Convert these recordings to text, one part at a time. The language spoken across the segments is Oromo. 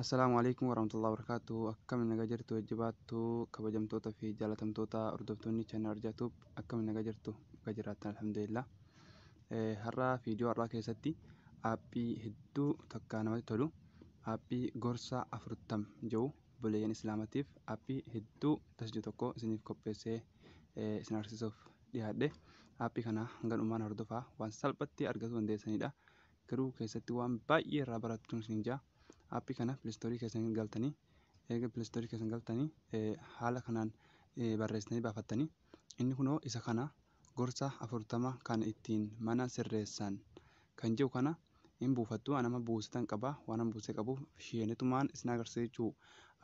Assalaamu alaikum warahmatullahi wabarakatuh. Akkam nagaa jirtu, jajjabaattu, kabajamtoota fi jaalatamtoota hordoftoonni channel Arjaa Tube, akkam nagaa jirtu? Bakka jiraattan alhamdulillah. Har'a viidiyoo har'aa keessatti aappii hedduu takka namatti tolu, aappii gorsa 40 jedhu, buleeyyan islaamatiif aappii hedduu tasju tokko isiniif qopheessee isin agarsiisuuf dhiyaadhe. Aappii kana hanga dhumaan hordofaa, waan salphatti argachuu dandeessanidha. Garuu keessatti waan baay'ee irraa barattuun isin jaa. Aappii kana Play Store keessan galtanii, eega Play Store keessan galtanii, haala kanaan barreessitanii baafattanii, inni kunoo isa kana, gorsa 40 kan ittiin mana sirreessan kan jedhu kana hin buufattu. Anama buusitan qaba, waan an buusee qabuuf isheenitumaan isin agarsiisa jechuu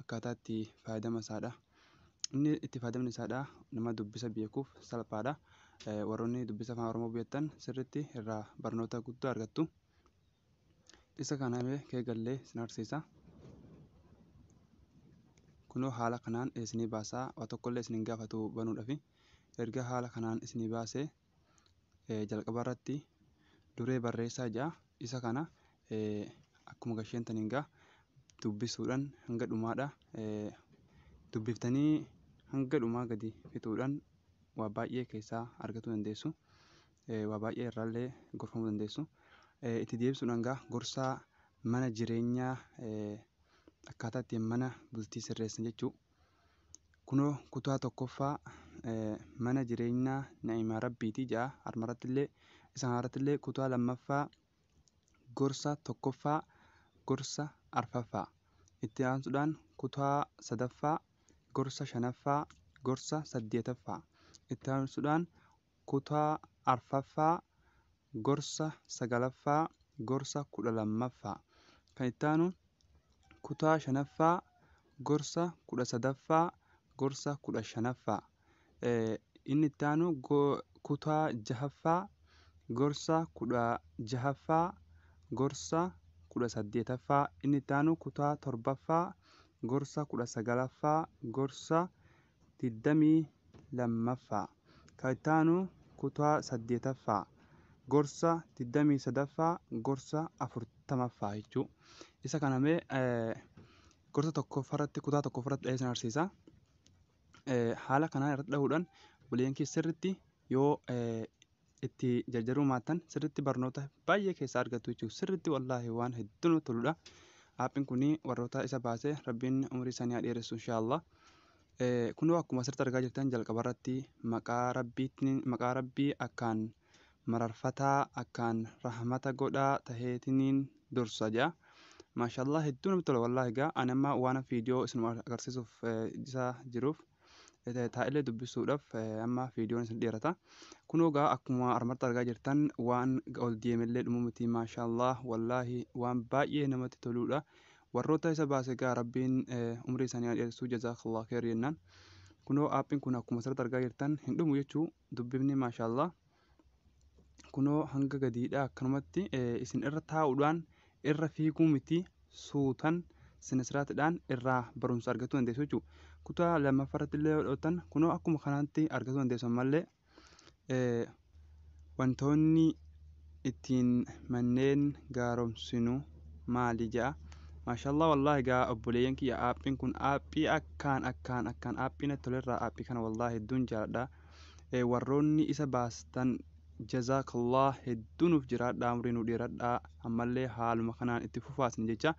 akkaataa itti fayyadama isaadha. Inni itti fayyadamni isaadha nama dubbisa beekuuf salphaadha. Warroonni dubbisa afaan Oromoo beektan sirriitti irraa barnoota guddaa argattu. Isa kana mee kee gallee isin agarsiisa. Kunoo haala kanaan isinii baasaa, waa tokkollee isin hin gaafatu banuudhafi. Erga haala kanaan isinii baasee, jalqaba irratti duree barreessaa ja'a. Isa kana akkuma gasheentaniin gaa dubbisuudhaan hanga dhumaadha. Dubbiftanii hanga dhumaa gadi fixuudhaan waa baay'ee keessaa argachuu dandeessu. Waa baay'ee irraallee gorfamuu dandeessu. Itti deebisuudhaan gaa gorsaa mana jireenyaa, akkaataa ittiin mana bultii sirreessan jechuu. Kunoo kutaa tokkoffaa mana jireenyaa na'imaa rabbiitii ja'a. Armarratti illee, isa kanarratti illee, kutaa lammaffaa gorsa tokkoffaa, gorsa arfaffaa. Itti aansuudhaan kutaa sadaffaa gorsa shanaffaa, gorsa saddeetaffaa. Itti aansuudhaan kutaa arfaffaa gorsa sagalaffaa, gorsa 12ffaa. Kan itti aanu kutaa shanaffaa gorsa 13ffaa, gorsa 15ffaa. Inni itti aanu kutaa jahaffaa gorsa 16ffaa, gorsa 18ffaa. Inni itti aanu kutaa torbaffaa gorsa 19ffaa, gorsa 22ffaa. Kan itti aanu kutaa saddeetaffaa gorsa 23ffaa, gorsa 40ffaa jechuu. Isa kana mee gorsa tokkoffaarratti, kutaa tokkoffaarratti dhahee isin agarsiisa. Haala kanaan irratti dhahuudhaan buleen kee sirriitti yoo itti jarjaruu maattan sirriitti barnoota baay'ee keessaa argattu jechuudha. Sirriitti wallaahi waan hedduu namatti toludha. Aappiin kun warroota isa baase rabbiin umurii isaanii haa dheeressu inshaallah. Kunoo akkuma asirratti argaa jirtan, jalqabarratti maqaa rabbiitiin, maqaa rabbii akkaan mararfataa akkaan rahmata godhaa taheetiniin dursa jedha. Maashaallah, hedduu namatti tola wallaahi. Egaa ani amma waan viidiyoo isinuma agarsiisuuf isa jiruuf taa'illee dubbisuudhaaf amma viidiyoon isin dheerata. Kunoo egaa akkuma armarratti argaa jirtan waan ol deemellee dhumu miti. Maashaallah, wallaahi waan baay'ee namatti toludha. Warroota isa baase egaa rabbiin umrii isaanii haa dheeressu, jazaakallah kheer jennaan. Kunoo aappiin kun akkuma asirratti argaa jirtan hin dhumu jechuu dubbifni. Maashaallah, kunoo hanga gadiidha akkanumatti isin irra taa'uudhaan irra fiiguu miti, suutan sinisiraatidhaan irraa barumsa argachuu dandeessu jechuudha. Kutaa lammaffaa irratti illee yoo dhootan kunoo akkuma kanaatti argachuu dandeessu. Ammallee wantoonni ittiin manneen gaaromsinu maali jedha. Maashaallah, wallaahi egaa obboleeyyan kiyya, aappiin kun aappii akkaan akkaan akkaan aappii natti tolerraa. Aappii kana wallaahi hedduun jaaladha. Warroonni isa baastan jazaakallah, hedduu nuuf jiraadhaa, umrii nu dheeradhaa, ammallee haaluma kanaan itti fufaa isin jecha.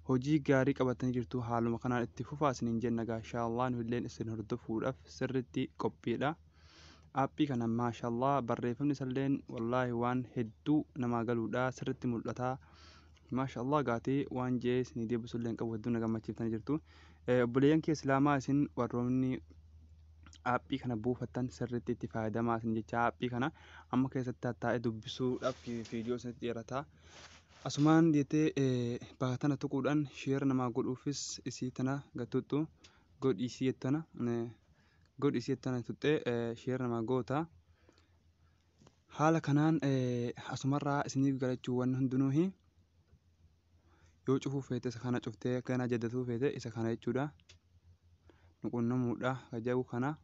Hojii gaarii qabatanii jirtu, haaluma kanaan itti fufaa isiniin jenna gaa inshaallah. Nu illeen isin hordofuudhaaf sirriitti qophiidha. Aappii kana maashaallah, barreeffamni isalleen wallaahi waan hedduu namaa galuudha, sirriitti mul'ata. Maashaallah, gaatii waan jee isinii deebisuu illee hin qabu, hedduu na gammachiiftanii jirtu. Obboleeyyan kee islaamaa, isin warroonni aappii kana buufattan sirriitti itti fayyadamaa isin jecha. Aappii kana amma keessatti tattaa'ee dubbisuudhaaf viidiyoo isinitti dheerata. Asumaan jettee bakka tana tuquudhaan share namaa godhuufis isii tana gattuuttu godhi isii jettana, godhi isii jettana tuttee share namaa goota. Haala kanaan asumarraa isiniif galachuu wanni hundinuu yoo cufuu feete isa kana cuftee, kana jaddatuu feete isa kana jechuudha. Nu qunnamuudha kajaa'u kana,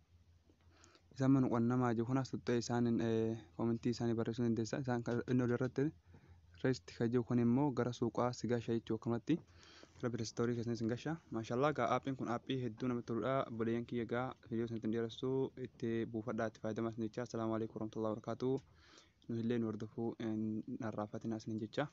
isa amma nu qunnamaa jiru kana tuttee isaanin koomentii isaanii barreessuu dandeessa. Isaan inni olirratti reesti kan jiru kun immoo gara suuqaa si gasha jechuu akkamatti. Kara Play Store keessan isin gasha. Maashaallah, gaa aappiin kun aappii hedduu namatti toludha. Obboleeyyan kiyya, gaa viidiyoo isinitti hin dheeressu, itti buufadhaa, itti fayyadamaa isin jecha. Assalaamu alaikum warahmatullahi wabarakatuh. Nu illee nu hordofuu hin arraafatinaa isinin jecha.